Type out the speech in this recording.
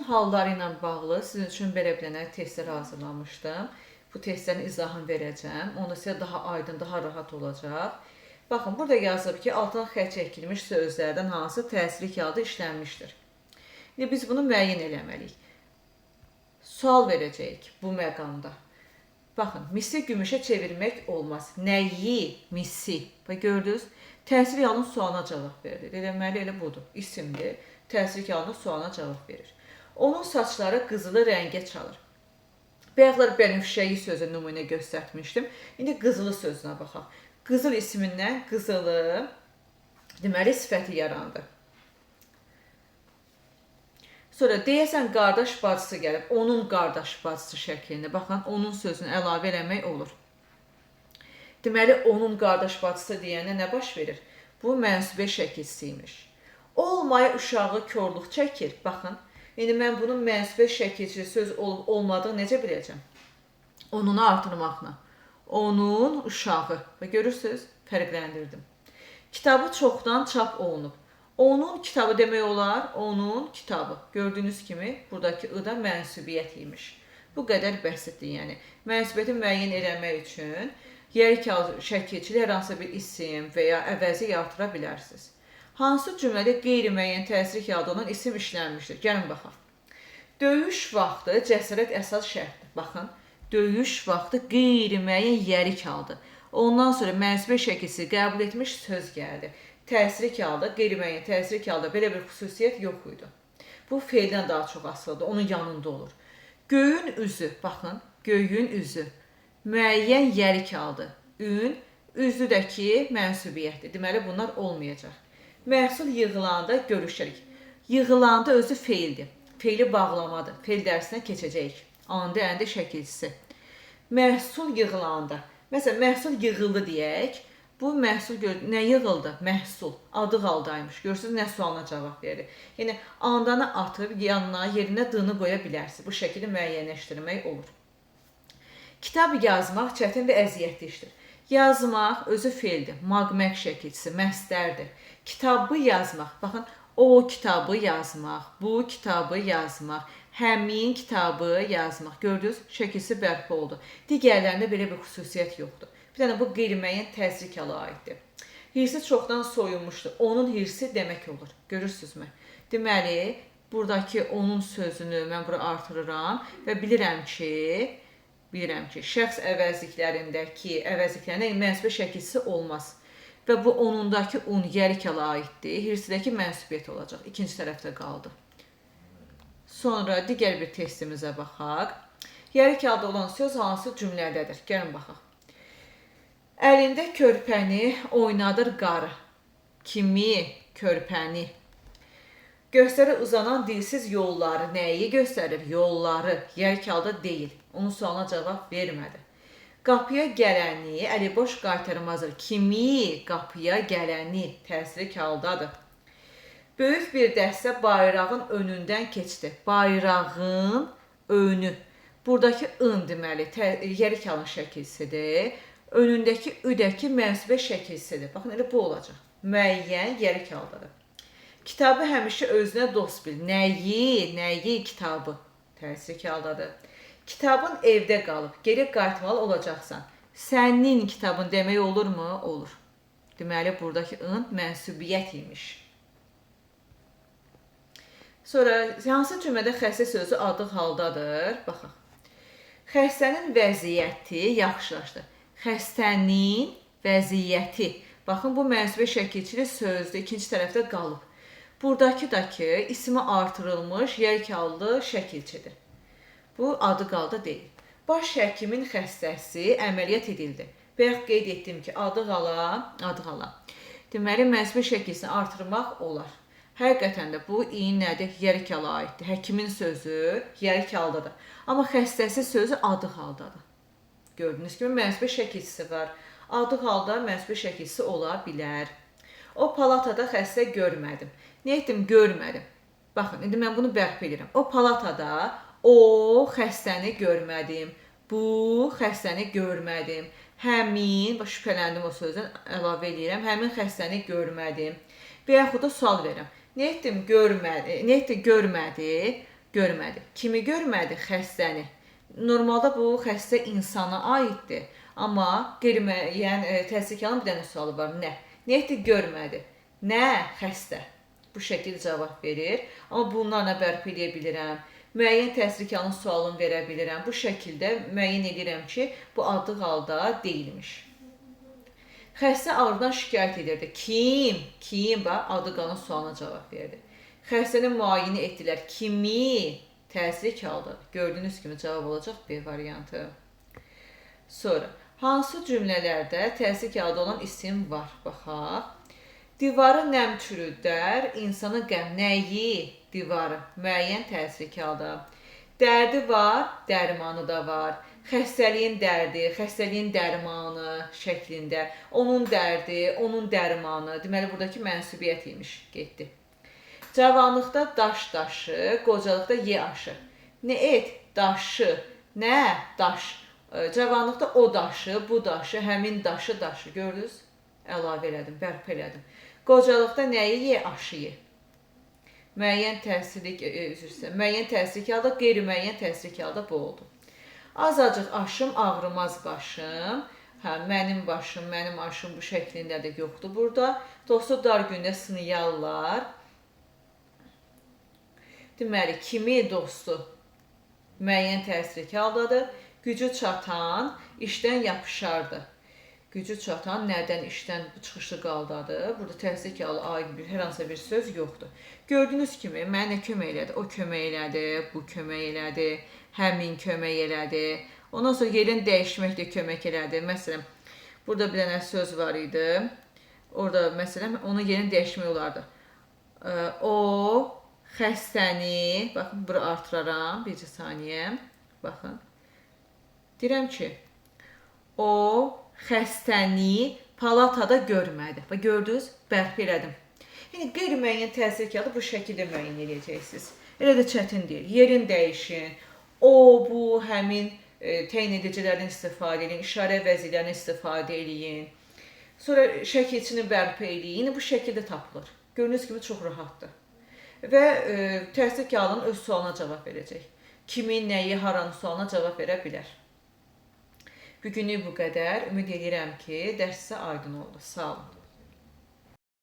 halları ilə bağlı sizin üçün belə bir dənə testlər hazırlamışdım. Bu testlərin izahını verəcəm. Onda sizə daha aydın, daha rahat olacaq. Baxın, burada yazılıb ki, altına xətt çəkilmiş sözlərdən hansı təsirli halda işlənmişdir. İndi biz bunu müəyyən eləməliyik. Sual verəcəyik bu məqamda. Baxın, misi gümüşə çevirmək olmaz. Nəyi? Misi. Bax, gördünüz? Təsir halının sualına cavab verir. Deməli, elə budur. İsimdir. Təsir halının sualına cavab verir. Onun saçları qızılı rəngə çalır. Bayaqlar bənövşəyi sözü nümunə göstərmişdim. İndi qızılı sözünə baxaq. Qızıl ismindən qızılı, deməli, sifəti yarandı. Sonra deyəsən qardaş bacısı gəlib, onun qardaş bacısı şəklində. Baxın, onun sözünü əlavə eləmək olur. Deməli, onun qardaş bacısı deyəndə nə baş verir? Bu, mənsubə şəkilçisi imiş. Olmaya uşağı korluq çəkir. Baxın, indi mən bunun mənsubə şəkilçisi söz olub olmadığını necə biləcəm? Onunu artırmaqla. Onun uşağı. Və görürsünüz, fərqləndirdim. Kitabı çoxdan çap olunub. Onun kitabı demək olar, onun kitabı. Gördüyünüz kimi, buradakı ı da mənsubiyyət imiş. Bu qədər bəsitdir, yəni. Mənsubiyyəti müəyyən eləmək üçün yerik şəkilçili hər hansı bir isim və ya əvəzi artıra bilərsiniz. Hansı cümlədə qeyri-müəyyən təsir halda olan isim işlənmişdir? Gəlin baxaq. Döyüş vaxtı cəsarət əsas şərtdir. Baxın, döyüş vaxtı qeyri-müəyyən yerik haldır. Ondan sonra mənsubə şəkilçisi qəbul etmiş söz gəldi. Təsirlik halda, qeyri-müəyyən təsirlik halda belə bir xüsusiyyət yox idi. Bu feildən daha çox asılıdır, onun yanında olur. Göyün üzü, baxın, göyün üzü müəyyən yerik haldır. Ün, üzü də ki, mənsubiyyətdir. Deməli, bunlar olmayacaq. Məhsul yığılanda görüşərik. Yığılanda özü feildir. Feili bağlamadır. Feil dərsinə keçəcəyik. Anda, əndə şəkilçisi. Məhsul yığılanda. Məsələn, məhsul yığıldı deyək. Bu məhsul nə yığıldı? Məhsul. Adı qaldaymış. Görürsünüz, nə sualına cavab verir. Yəni, andanı atıb yanına, yerinə d-nı qoya bilərsiniz. Bu şəkildə müəyyənləşdirmək olur. Kitab yazmaq çətin və əziyyətli işdir. Yazmaq özü feildir. Maqmək şəkilçisi, məstərdir. Kitabı yazmaq. Baxın, o kitabı yazmaq, bu kitabı yazmaq, həmin kitabı yazmaq. Gördünüz, şəkilçisi bərpa oldu. Digərlərində belə bir xüsusiyyət yoxdur. Bir dənə bu qeyri-müəyyən təsirlik hala aiddir. Hirsi çoxdan soyunmuşdur. Onun hirsi demək olur. Görürsünüzmü? Deməli, buradakı onun sözünü mən bura artırıram və bilirəm ki, şəxs əvəzliklərindəki əvəzliklərində mənsubə şəkilçisi olmaz. Və bu onundakı un yerik hala aiddir. Hirsidəki mənsubiyyət olacaq. İkinci tərəfdə qaldı. Sonra digər bir testimizə baxaq. Yerik halda olan söz hansı cümlədədir? Gəlin baxaq. Əlində körpəni oynadır qarı. Kimi körpəni? Göstərir uzanan dilsiz yolları. Nəyi göstərir? Yolları. Yerik halda deyil. Onun sualına cavab vermədi. Qapıya gələni əli boş qaytarmazdır. Kimi qapıya gələni? Təsirlik haldadır. Böyük bir dəstə bayrağın önündən keçdi. Bayrağın önü. Buradakı ın deməli, yerik halın şəkilsidir. Önündəki üdəki mənsubə şəkilsidir. Baxın, elə bu olacaq. Müəyyən yerik haldadır. Kitabı həmişə özünə dost bil. Nəyi? Nəyi kitabı? Təsirlik haldadır. Kitabın evdə qalıb, geri qayıtmalı olacaqsan. Sənin kitabın demək olurmu? Olur. Deməli, buradakı ın mənsubiyyət imiş. Sonra, hansı cümlədə xəstə sözü adı haldadır? Baxaq. Xəstənin vəziyyəti yaxşılaşdı. Xəstənin vəziyyəti. Baxın, bu mənsubə şəkilçili sözdür, ikinci tərəfdə qalıb. Buradakı da ki, ismi artırılmış yerik hallı şəkilçidir. Bu, adı qalda deyil. Baş həkimin xəstəsi əməliyyat edildi. Bayaq qeyd etdim ki, adı qala, adı qala. Deməli, mənsubə şəkilçisini artırmaq olar. Həqiqətən də bu in nədir? Yerik hala aiddir. Həkimin sözü yerik haldadır. Amma xəstəsi sözü adı haldadır. Gördüyünüz kimi mənsubə şəkilçisi var. Adı halda mənsubə şəkilçisi ola bilər. O palatada xəstə görmədim. Nə etdim? Görmədim. Baxın, indi mən bunu bərpa edirəm. O palatada o xəstəni görmədim. Bu xəstəni görmədim. Həmin, bax şübhələndim o sözdən, əlavə eləyirəm. Həmin xəstəni görmədim. Və yaxud da sual verirəm. Nə etdim? Görmədi. Nə etdi? Görmədi. Görmədi. Kimi görmədi? Xəstəni. Normalda bu xəstə insana aiddir. Amma qeyri-müəyyən təsirkarın bir dənə sualı var. Nə? Nə etdi? Görmədi. Nə? Xəstə. Bu şəkildə cavab verir. Amma bunlarla bərpa eləyə bilirəm. Müəyyən təsirkarın sualını verə bilirəm. Bu şəkildə müəyyən edirəm ki, bu adlı halda deyilmiş. Xəstə ağrıdan şikayət edirdi. Kim? Kim? Bax, adı qalan sualına cavab verdi. Xəstəni müayinə etdilər. Kimi? Təsirli halda. Gördüyünüz kimi cavab olacaq B variantı. Sonra, hansı cümlələrdə təsirli halda olan isim var? Baxaq. Divarı nəm çürüdər, insana qəm. Nəyi? Divarı. Müəyyən təsirli halda. Dərdi var, dərmanı da var. Xəstəliyin dərdi, xəstəliyin dərmanı şəklində. Onun dərdi, onun dərmanı. Deməli, buradakı mənsubiyyət imiş, getdi. Cavanlıqda daş daşı, qocalıqda ye aşı. Nə et? Daşı. Nə? Daş. Cavanlıqda o daşı, bu daşı, həmin daşı, daşı. Gördünüz? Əlavə elədim, bərpa elədim. Qocalıqda nəyi ye? Aşı ye. Müəyyən təsirli, üzr istəyirəm, müəyyən təsirli halda, qeyri-müəyyən təsirli halda bu oldu. Azacıq aşım, ağrımaz başım. Hə, mənim başım, mənim aşım bu şəklində də yoxdur burada. Dostu dar gündə sınayarlar. Deməli, kimi dostu müəyyən təsirli haldadır. Gücü çatan işdən yapışardı. Gücü çatan nədən işdən çıxışı qaldadır. Burada təsirli hala aid bir hər hansısa bir söz yoxdur. Gördüyünüz kimi mənə nə kömək elədi? O kömək elədi, bu kömək elədi, həmin kömək elədi. Ondan sonra yerini dəyişmək də kömək elədi. Məsələn, burada bir dənə söz var idi. Orada məsələn, onun yerini dəyişmək olardı. O xəstəni, baxın, bura artıraram, bircə saniyə. Baxın. Deyirəm ki, o xəstəni palatada görmədi. Bax, gördünüz? Bərpa elədim. Yəni, qeyri-müəyyən təsir kağıdı bu şəkildə müəyyən eləyəcəksiniz. Elə də çətin deyil. Yerin dəyişin, o, bu, həmin təyin edicilərdən istifadə eləyin, işarə vəzilərindən istifadə eləyin. Sonra şəkilçini bərpa eləyin. Yəni, bu şəkildə tapılır. Gördüyünüz kimi çox rahatdır. Və təsir kağıdının öz sualına cavab verəcək. Kimin, nəyi, haranın sualına cavab verə bilər. Bugünlük bu qədər. Ümid edirəm ki, dərs sizə aydın oldu. Sağ olun.